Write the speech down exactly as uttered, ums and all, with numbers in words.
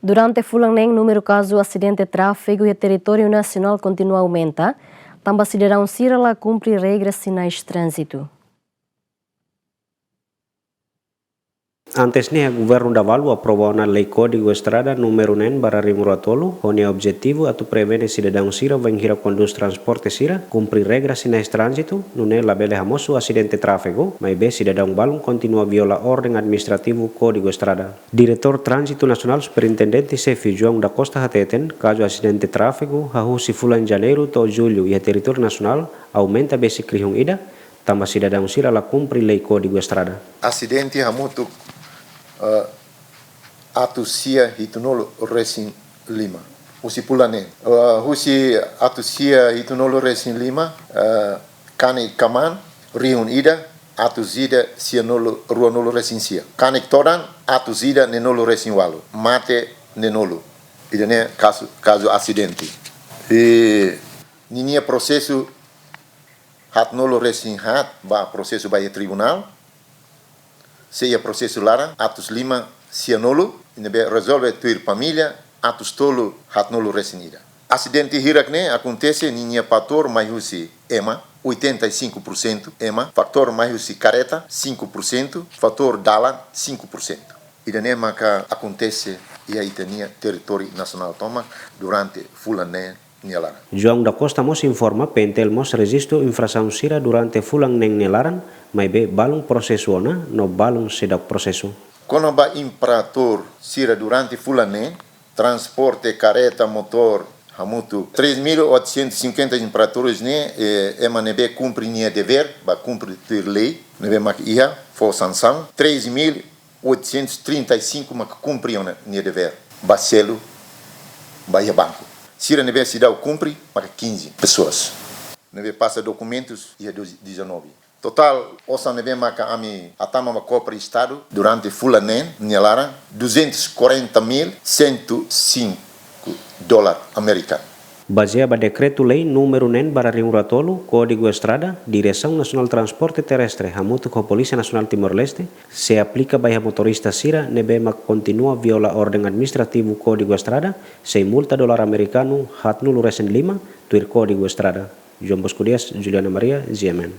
Durante fulan neen, númeru kazu asidente tráfegu iha territóriu nasionál kontinua aumenta, tanba sidadaun sira la kumpre regra sinais tránzitu. Antes ne'e, Governu Davalu aprova ona Lei Kódigu Estrada númeru neen barra rihun rua tolu, ho nia objetivu atu prevene sidadaun sira bainhira kondús transporte sira, kumpre regra sinais tránzitu, nune'e labele hamosu asidente tráfegu, maibé sidadaun balun kontinua viola orden administrativu Kódigu Estrada. Diretór Tránzitu Nasionál, Superintendente Xefe João da Costa hateten, kazu asidente tráfegu, hahú husi fulan Janeiru to'o Jullu iha territóriu nasionál, aumenta besik rihun ida, tanba sidadaun sira la kumpre lei Kódigu Estrada. Asidente hamutuk, eh, atus sia hitunulu resin lima. Husi fulan neen. Eh, husi atus sia hitunulu resin lima, eh, kanek kamaan, rihun ida, atus ida sianulu, ruanulu resin sia. Kanek todan, atus ida neenulu resin ualu. Mate neenulu. Ida-ne'e kazu, kazu asidente. I ninia prosesu haatnulu resin haat, ba prosesu ba iha tribunál. Se iha prosesu laran, atus lima sianulu, i ne'ebé rezolve tuir família, atus tolu haatnulu resin ida. Asidente hirak-ne'e akontese, ninia fatór mai husi ema, oitenta e cinco por cento ema, fatór mai husi kareta, cinco por cento, fatór dalan, cinco por cento. Ida-ne'e maka akontese iha ita-nia territóriu nasionál tomak durante fulan neen nia laran. João da Costa mós informa, P N T L mós rejistu infrasaun sira durante fulan neen nia laran, maibé balun prosesu ona, no balun seidauk prosesu. Kona-ba infratór sira durante fulan neen, transporte, kareta, motór, hamutuk três mil oitocentos e cinquenta infratores ne'e, eh, ema ne'ebé kumpre nia devér, ba kumpre tuir lei, ne'ebé mak iha, fó sansaun, três mil oitocentos e trinta e cinco maka kumpre ona nia devér, ba selu, ba iha banku. Sira ne'ebé seidauk kumpre, maka quinze pessoas. Ne'ebé pasa dokumentus, iha doze, dezanove. Totál osan ne'ebé maka ami hatama ba kofre Estadu durante fulan neen nia laran, duzentos e quarenta mil cento e cinco dólar amerikanu. Bazeia ba Dekretu-Lei númeru neen barra rihun rua tolu, Kódigu Estrada, Diresaun Nasionál Transporte Terrestre hamutuk ho Polísia Nasionál Timor-Leste, sei aplika ba iha motorista sira ne'ebé mak kontinua viola orden administrativu Kódigu Estrada, sei multa dolar amerikanu haatnulu resin lima, tuir Kódigu Estrada. João Bosco Dias, Juliana Maria, G M N.